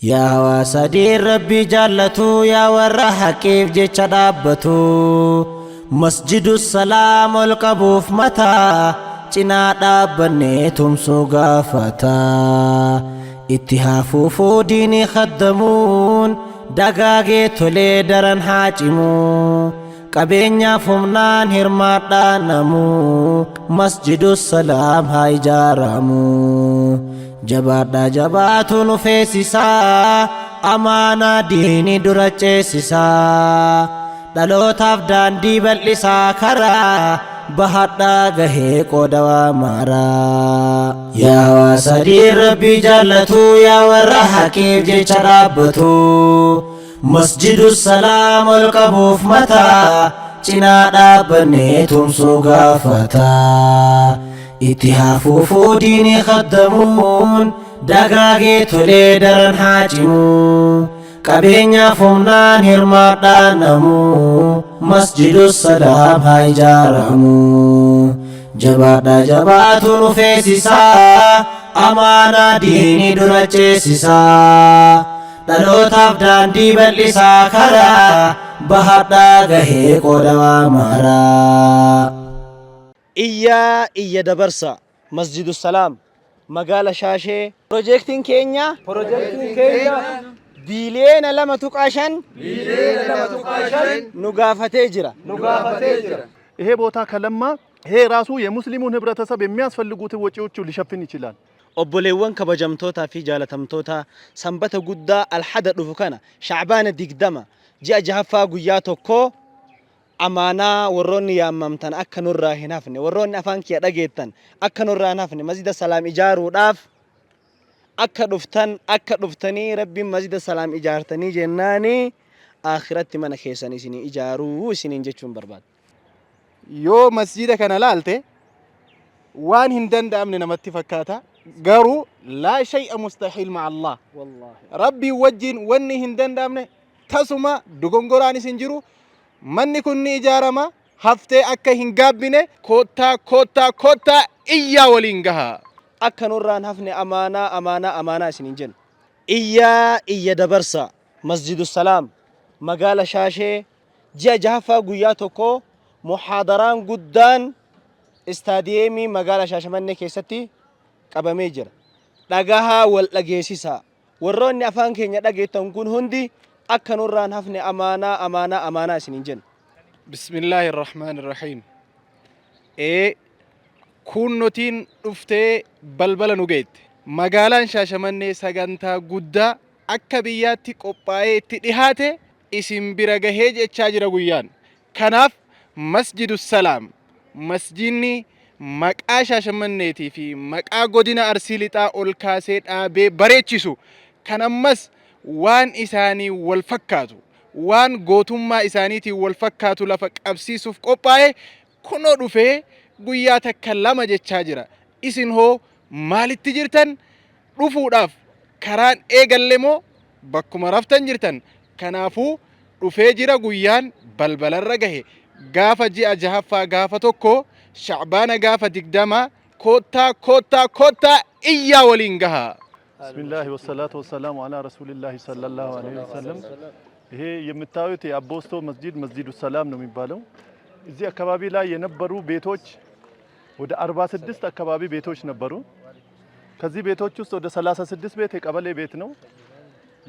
Yaa hawaasa diin Rabbii jaallatu, yaa warra haqiif jecha dhaabbatu, Masjidu Salaam ol qabuuf mataa, cinaa dhaabbannee tumsuu gaafata. Itti haa fufuu diinii khaddamuun, dagaagee tolee daran haa cimu. Qabeenyaaf humnaan hirmaadhaa namuu, Masjidu Salaam haa ijaaramu. Jabaadhaa, jabaatu nu feesisaa, amaanaa diinii dura ceesisaa. Dhalootaaf daandii bal'isaa karaa, bahadhaa gahee qooda waa maaraa. Yaa hawaasa diin Rabbii jaallatu, yaa warra haqiif jecha dhaabbatu, Masjidu Salaam ol qabuuf mataa, cinaa dhaabbannee tumsuu gaafata. Itti haa fufuu diinii khaddamuun, dagaagee tolee daran haa cimu. Qabeenyaaf humnaan hirmaadhaa namuu, Masjidu Salaam haa ijaaramu. Jabaadhaa, jabaatu nu feesisaa, amaanaa diinii dura ceesisaa. Dhalootaaf daandii bal'isaa karaa, bahadhaa gahee qooda waa maaraa. Iyyaa iyya dabarsa, Masjidu Salaam magaala Shaashee. Piroojeektiin keenya biiliyoona 2.5 nu gaafatee jira. ይሄ ቦታ ከለማ ይሄ ራሱ የሙስሊሙን ህብረተሰብ የሚያስፈልጉትን ወጪዎቹ ሊሸፍን ይችላል። Obboleewwan kabajamtootaa fi jaalatamtoota, Sanbata guddaa Alhada dhufu kana, Shacbaana 20, ji'a jahaffaa guyyaa 1, amaanaa warroonni yaammamtan akka nurraa hin hafne, warroonni afaan kiyya dhageettan akka nurraa hin hafne, Masjida Salaam ijaaruudhaaf akka dhuftan, akka dhuftanii Rabbiin Masjida Salaam ijaartanii jennaani akhiratti mana keessan isinii ijaaruu isiniin jechuun barbaada. Yoo masjiida kana laalte waan hin danda'amne namatti fakkaata. Garuu لا شيء مستحيل مع الله. Rabbii wajjin wanni hin danda'amne tasuma dogongoraanis hin jiru. Manni kun ni ijaarama. Haftee akka hin gaabbine, koottaa, koottaa, koottaa, iyyaa waliin gaha. Akka nurraan hafne amaanaa, amaanaa, amaanaa isiniin jenna. Iyyaa iyya dabarsa, Masjidu Salaam magaala Shaashee, ji'a jahaffaa guyyaa 1, muhaadaraan guddaan istaadiyeemii magaala Shaashamannee keessatti qabamee jira. Dhagahaa wal dhageessisaa. Warroonni afaan keenya dhageettan kun hundi akka nurraan hafne amaanaa, amaanaa, amaanaa isiniin jenna. بسم الله الرحمن الرحيم. Ee, kunnotiin dhuftee balbala nu geette. Magaalaan Shaashamannee sagantaa guddaa akka biyyaatti qophaa'ee itti dhihaate isin bira gahee jechaa jira guyyaan. Kanaaf Masjidu Salaam, masjidni maqaa Shaashamanneetii fi maqaa godina Arsii Lixaa ol kaasee dhaabee bareechisu, kan ammas waan isaanii wal fakkaatu, waan gootummaa isaaniitiin wal fakkaatu lafa qabsiisuuf qophaa'e kunoo dhufee guyyaa takka lama jechaa jira. Isin hoo maalitti jirtan? Dhufuudhaaf karaan eegalle moo bakkuma raftan jirtan? Kanaafuu dhufee jira, guyyaan balbalarra gahe. Gaafa ji'a jahaffaa gaafa 1, Shacbaana gaafa 20, koottaa, koottaa, koottaa, iyyaa waliin gaha. بسم الله والصلاة والسلام على رسول الله صلى الله عليه وسلم። ይሄ የምታዩት የአቦስቶ መስጂድ መስጂዱ ሰላም ነው የሚባለው። እዚህ አካባቢ ላይ የነበሩ ቤቶች ወደ 46 አካባቢ ቤቶች ነበሩ። ከዚህ ቤቶች ውስጥ ወደ 36 ቤት የቀበሌ ቤት ነው።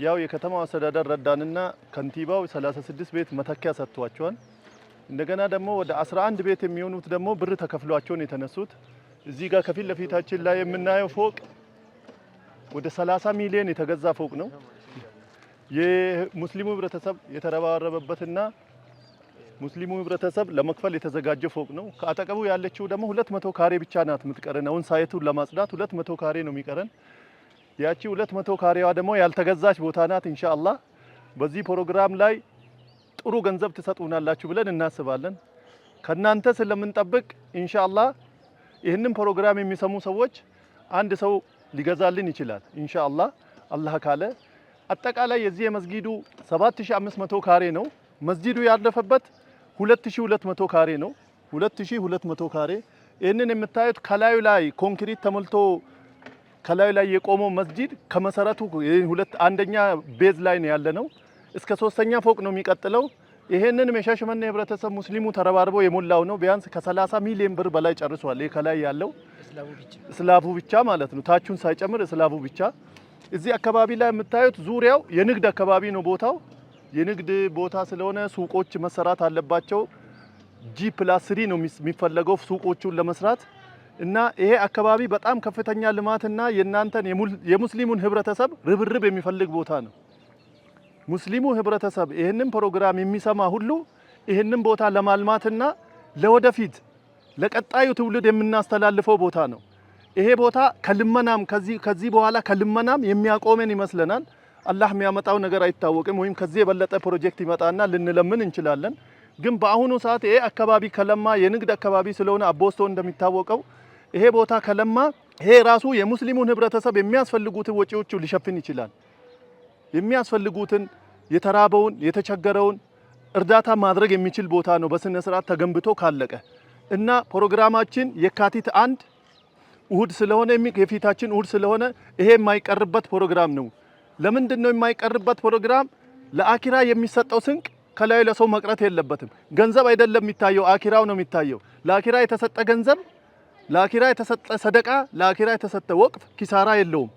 ያው የከተማው አስተዳደር ረዳንና ከንቲባው 36 ቤት መተኪያ ሰጥቷቸዋል። እንደገና ደግሞ ወደ 11 ቤት የሚሆኑት ደግሞ ብር ተከፍሏቸው ነው የተነሱት። እዚህ ጋር ከፊት ለፊታችን ላይ የምናየው ፎቅ ወደ 30 ሚሊዮን የተገዛ ፎቅ ነው። የሙስሊሙ ህብረተሰብ የተረባረበበትና ሙስሊሙ ህብረተሰብ ለመክፈል የተዘጋጀ ፎቅ ነው። ከአጠገቡ ያለችው ደግሞ 200 ካሬ ብቻ ናት የምትቀረን። አሁን ሳይቱን ለማጽዳት 200 ካሬ ነው የሚቀረን። ያቺ 200 ካሬዋ ደግሞ ያልተገዛች ቦታ ናት። ኢንሻአላህ በዚህ ፕሮግራም ላይ ጥሩ ገንዘብ ትሰጡናላችሁ ብለን እናስባለን። ከናንተ ስለምንጠብቅ ኢንሻአላህ ይህንን ፕሮግራም የሚሰሙ ሰዎች አንድ ሰው ሊገዛልን ይችላል። ኢንሻአላህ አላህ ካለ አጠቃላይ የዚህ የመስጊዱ 7500 ካሬ ነው። መስጂዱ ያለፈበት 2200 ካሬ ነው። 2200 ካሬ። ይህንን የምታዩት ከላዩ ላይ ኮንክሪት ተሞልቶ ከላዩ ላይ የቆመው መስጂድ ከመሰረቱ ሁለት አንደኛ base ላይ ነው ያለነው። እስከ ሶስተኛ ፎቅ ነው የሚቀጥለው። ይሄንን የሻሸመኔ ህብረተሰብ ሙስሊሙ ተረባርቦ የሞላው ነው። ቢያንስ ከ30 ሚሊዮን ብር በላይ ጨርሷል። ይሄ ከላይ ያለው slab ኡ ብቻ ማለት ነው፣ ታቹን ሳይጨምር slab ኡ ብቻ። እዚህ አካባቢ ላይ የምታዩት ዙሪያው የንግድ አካባቢ ነው። ቦታው የንግድ ቦታ ስለሆነ ሱቆች መሰራት አለባቸው። G+3 ነው የሚፈለገው ሱቆቹን ለመስራት እና ይሄ አካባቢ በጣም ከፍተኛ ልማትና የእናንተን የሙስሊሙን ህብረተሰብ ርብርብ የሚፈልግ ቦታ ነው። ሙስሊሙ ህብረተሰብ ይህንን ፕሮግራም የሚሰማ ሁሉ ይህንን ቦታ ለማልማትና ለወደፊት ለቀጣዩ ትውልድ የምናስተላልፈው ቦታ ነው። ይሄ ቦታ ከልመናም ከዚህ በኋላ ከልመናም የሚያቆመን ይመስለናል። አላህ የሚያመጣው ነገር አይታወቅም። ወይም ከዚህ የበለጠ ፕሮጀክት ይመጣና ልንለምን እንችላለን። ግን በአሁኑ ሰዓት ይሄ አካባቢ ከለማ የንግድ አካባቢ ስለሆነ አቦስቶ እንደሚታወቀው ይሄ ቦታ ከለማ ይሄ ራሱ የሙስሊሙን ህብረተሰብ የሚያስፈልጉትን ወጪዎቹ ሊሸፍን ይችላል። የሚያስፈልጉትን የተራበውን የተቸገረውን እርዳታ ማድረግ የሚችል ቦታ ነው በስነ ስርዓት ተገንብቶ ካለቀ። እና ፕሮግራማችን የካቲት 1 እሁድ ስለሆነ የፊታችን እሁድ ስለሆነ ይሄ የማይቀርበት ፕሮግራም ነው። ለምንድን ነው የማይቀርበት ፕሮግራም? ለአኪራ የሚሰጠው ስንቅ ከላዩ ለሰው መቅረት የለበትም። ገንዘብ አይደለም የሚታየው፣ አኪራው ነው የሚታየው። ለአኪራ የተሰጠ ገንዘብ፣ ለአኪራ የተሰጠ ሰደቃ፣ ለአኪራ የተሰጠ ወቅፍ ኪሳራ የለውም።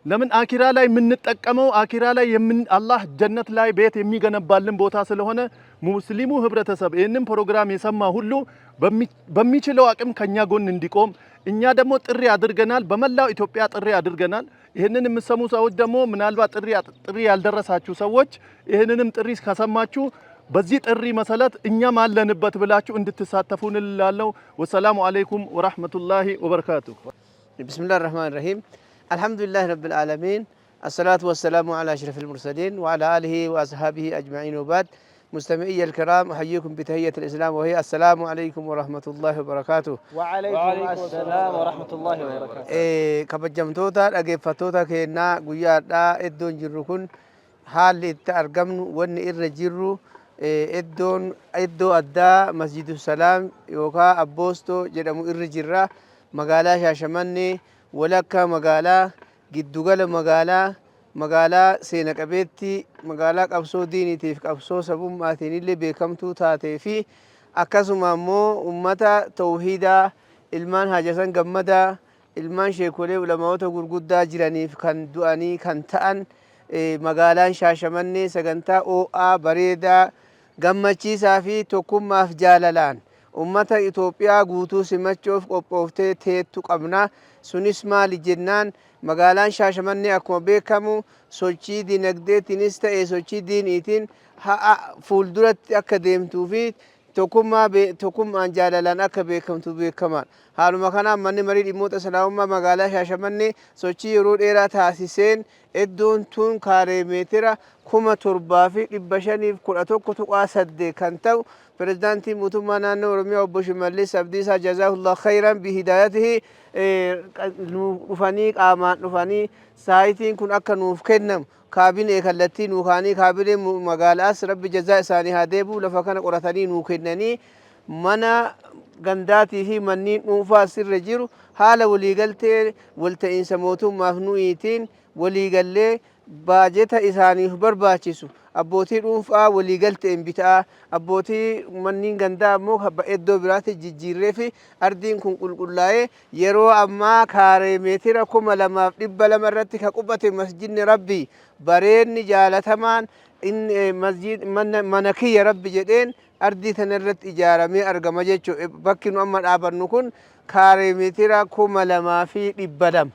ለምን አኪራ ላይ የምንጠቀመው አኪራ ላይ አላህ ጀነት ላይ ቤት የሚገነባልን ቦታ ስለሆነ ሙስሊሙ ህብረተሰብ ይህንን ፕሮግራም የሰማ ሁሉ በሚችለው አቅም ከኛ ጎን እንዲቆም እኛ ደግሞ ጥሪ አድርገናል። በመላው ኢትዮጵያ ጥሪ አድርገናል። ይህንን የምትሰሙ ሰዎች ደግሞ ምናልባት ጥሪ ያልደረሳችሁ ሰዎች ይህንንም ጥሪ ከሰማችሁ በዚህ ጥሪ መሰረት እኛም አለንበት ብላችሁ እንድትሳተፉ እንላለን። ወሰላሙ አለይኩም ወራህመቱላሂ ወበረካቱ። بسم الله الرحمن الرحيم الحمد لله رب العالمين الصلاة والسلام على أشرف المرسلين وعلى آله وأصحابه أجمعين وبعد مستمعي الكرام أحييكم بتحية الإسلام وهي السلام عليكم ورحمة الله وبركاته. وعليكم السلام ورحمة الله وبركاته. Kabajamtoota dhaggeeffattoota keenyaa, guyyaadhaa iddoon jirru kun haalli itti argamnu, wanni irra jirru iddoon iddoo addaa Masjidu Salaam yookaan Abboostoo jedhamu irra jirra. Magaalaa Shaashamannee walakkaa magaalaa, giddugala magaalaa, magaalaa seena qabeettii, magaalaa qabsoo diiniitiif qabsoo sabummaatiin illee beekamtuu taatee fi akkasuma immoo ummata tawhiidaa, ilmaan Hajasan Gammadaa, ilmaan sheekolee ulamaoota gurguddaa jiraniif kan du'anii kan ta'an, magaalaan Shaashamannee sagantaa oo'aa bareedaa gammachiisaa fi tokkummaaf jaalalaan ummata Itoophiyaa guutuu simachuuf qophooftee teettu qabna. Sunis maali jennaan, magaalaan Shaashamannee akkuma beekamu sochii dinagdeetiinis ta'e sochii diiniitiin ha'a fuulduratti akka deemtuu fi tokkummaa tokkummaan jaalalaan akka beekamtu beekamaan. Haaluma kanaan manni marii dhimmoota islaamummaa magaalaa Shaashamannee sochii yeroo dheeraa taasiseen iddoon tun kaaree meetira 7511.8 kan ta'u pirezidaantii mootummaa naannoo Oromiyaa obbo Shimallis Abdiisaa جزاه الله خيرا بهدايته nu dhufanii, qaamaan dhufanii saayitiin kun akka nuuf kennamu kaabinee kallattii nuu kaanii, kaabinee magaalaas rabbi jazaa isaanii haa deebi'u, lafa kana qoratanii nuu kennanii, mana gandaatii fi manneen dhuunfaa asirra jiru haala waliigaltee walta'iinsa mootummaaf nuyiitiin waliigallee baajeta isaaniif barbaachisu abbootii dhuunfaa waliigalteen bitaa, abbootii manneen gandaa immoo iddoo biraatti jijjiirree fi ardiin kun qulqullaa'ee yeroo ammaa kaaree meetira 2200 irratti ka qubate masjidni rabbi bareenni jaalatamaan masjid mana kiyya rabbi jedheen ardii tana irratti ijaaramee argama jechuudha. Bakki nu amma dhaabannu kun kaaree meetira 2200.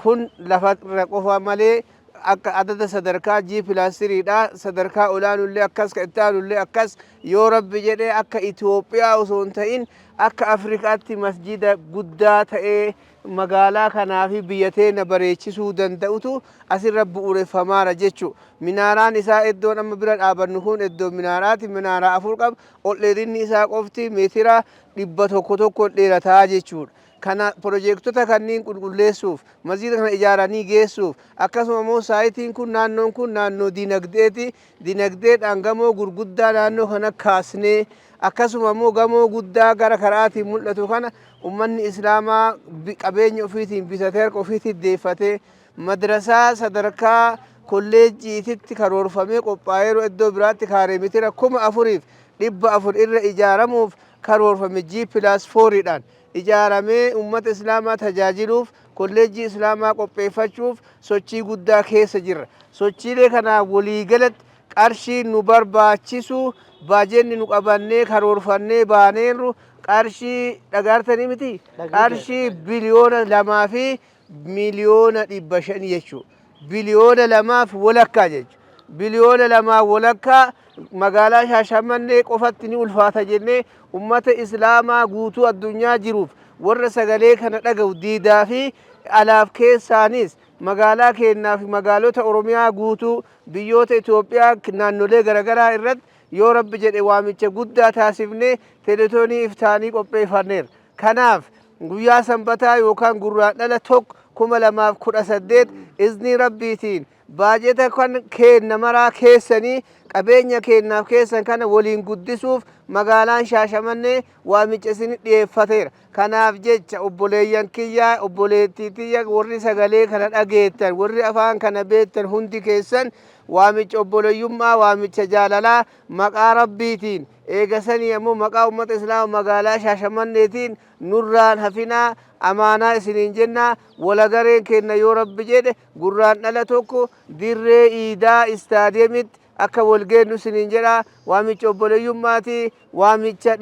Kun lafa irra qofa malee akka adada sadarkaa G+3dha. Sadarkaa olaanullee akkas, ka itti aanullee akkas. Yoo rabbi jedhee akka Itoophiyaa osoo hin ta'in akka Afrikaatti masjida guddaa ta'ee magaalaa kanaa fi biyya teenya bareechisuu danda'utu asirra bu'uureffamaara jechuudha. Minaaraan isaa iddoon amma bira dhaabannu kun iddoo minaaraati. Minaaraa afur qaba. Ol dheerinni isaa qofti meetira 101 dheerataa jechuudha. Kana pirojeektota kanneen qulqulleessuuf, masjiida kana ijaaranii geessuuf, akkasuma immoo saayitiin kun naannoon kun naannoo dinagdeeti. Dinagdeedhaan gamoo gurguddaa naannoo kana kaasnee, akkasuma immoo gamoo guddaa gara karaatiin mul'atu kana ummanni Islaamaa qabeenya ofiitiin bitatee harka ofiitiin deeffatee, madrasaa sadarkaa kolleejjiititti karoorfamee qophaa'eeru iddoo biraatti kaaree meetira 4,400 irra ijaaramuuf karoorfame G+4dhaan ijaaramee ummata Islaamaa tajaajiluuf, kolleejjii Islaamaa qopheeffachuuf sochii guddaa keessa jirra. Sochiilee kanaa waliigalatti qarshii nu barbaachisu, baajenni nu qabannee karoorfannee baaneerru qarshii dhagaartanii miti, qarshii 2,500,000,000 jechuudha. 2.5 biliyoona jechuudha. 2.5 biliyoona magaalaa Shaashamannee qofatti ni ulfaata jennee, ummata Islaamaa guutuu addunyaa jiruuf, warra sagalee kana dhaga'u diidaa fi alaaf keessaanis, magaalaa keenyaa fi magaalota Oromiyaa guutuu, biyyoota Itoophiyaa naannolee garaagaraa irratti yoo Rabbi jedhe waamicha guddaa taasifnee teeletoonii iftaanii qopheeffanneerra. Kanaaf guyyaa Sanbataa yookaan Gurraandhala 1, 2018 iznii Rabbiitiin baajeta kan keenna maraa keessanii qabeenya keennaaf keessan kana waliin guddisuuf magaalaan Shaashamannee waamicha isin dhiyeeffateera. Kanaaf jecha obboleeyyan kiyyaa, obboleettii tiyya, warri sagalee kana dhageettan, warri afaan kana beektan hundi keessan waamicha obboleeyyummaa, waamicha jaalalaa maqaa Rabbiitiin, eegasanii ammoo maqaa ummata Islaama magaalaa Shaashamanneetiin nurraan hafinaa, amaanaa isiniin jennaa. Walagareen kenna yoo Rabbi jedhe Gurraandhala 1 dirree iidaa istaadiyemitti akka wal geennu isiniin jedha. Waamicha obboleeyyummaati, waamicha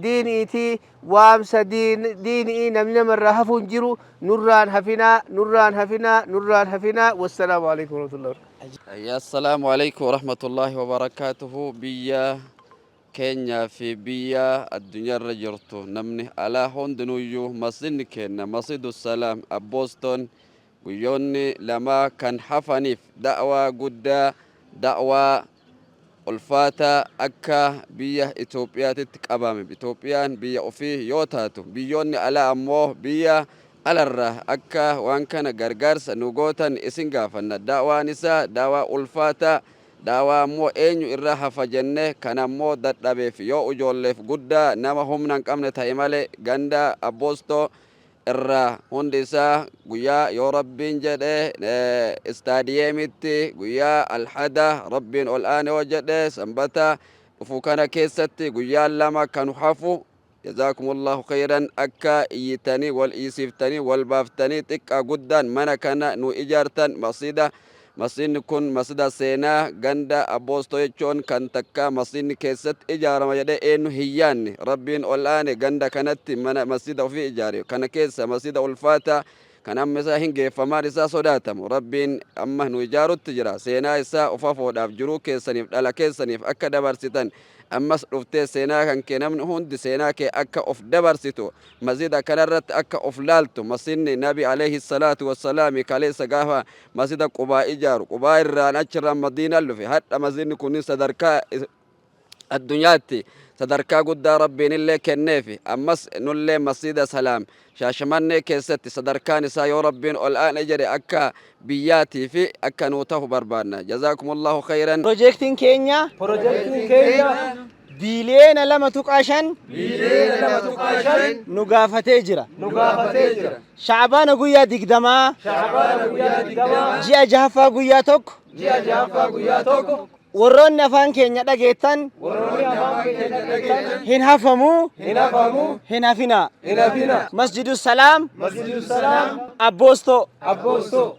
diiniiti, waamsa diinii namni namarraa hafu hin jiru. Nurraan hafinaa, nurraan hafinaa, nurraan hafinaa. Wassalaamu alaikum warahmatullahi wabarakatuh. Assalaamu alaikum warahmatullahi wabarakaatuhu. Biyya keenyaa fi biyya addunyaarra jirtu namni alaa hundinuyyuu, masjidni keenya Masjidu Salaam Abboostoon guyyoonni lama kan hafaniif da'waa guddaa, da'waa ulfaataa akka biyya Itoophiyaatitti qabame. Itoophiyaan biyya ofii yoo taatu, biyyoonni alaa ammoo biyya alarraa akka waan kana gargaarsa nu gootan isin gaafanna. Da'waan isaa da'waa ulfaataa, da'waa ammoo eenyu irraa hafa jenne kan ammoo dadhabeef, yoo ijoolleef guddaa nama humna hin qabne ta'e malee, ganda Abboostoo irraa hundi isaa guyyaa yoo Rabbiin jedhe istaadiyeemitti guyyaa Alhada, Rabbiin ol aane yoo jedhe Sanbata dhufu kana keessatti guyyaan 2 kan hafu. Jazaakumullahu khayran. Akka iyyitanii wal iisiftanii wal baaftanii xiqqaa guddaan mana kana nu ijaartan. Masjida, masjidni kun masjida seenaa ganda Abboostoo jechuun kan takka masjidni keessatti ijaarama jedhee eenyu hin yaanne, Rabbiin ol aane ganda kanatti mana masjida ofii ijaare. Kana keessa masjida ulfaataa kan amma isaa hin geeffamaan isaa sodaatamu Rabbiin amma nu ijaarutti jira. Seenaa isaa ufafoodhaaf jiruu keessaniif dhala keessaniif akka dabarsitan, ammas dhuftee seenaa kan kee namni hundi seenaa kee akka of dabarsitu, masjida kanarratti akka of laaltu. Masjidni Nabi alayhi salaatu wassalaami kaleessa gaafa masjida Qubaa ijaaru, Qubaa irraan achirraan Madiinaan dhufe. Hadha masjidni kunniin sadarkaa addunyaatti sadarkaa guddaa Rabbiin illee kenneefi. Ammas nullee Masjida Salaam Shaashamannee keessatti sadarkaan isaa yoo Rabbiin ol aane jedhe akka biyyaatii fi akka nuu tahu barbaanna. Jazaakumullahu khayran. Piroojeektiin keenya 2.5 biliyoona 2.5 nu gaafatee jira. Nu gaafatee jira. Shacbaana guyyaa 20, Shacbaana guyyaa 20, ji'a jahaffaa guyyaa 1, ji'a jahaffaa guyyaa 1, warroonni afaan keenya dhageettan warroonni afaan keenya dhageettan hin hafamu, hin hafamu, hin hafinaa. Hin hafina. Masjidu Salaam Masjidu Salaam Abboostoo. Abboostoo.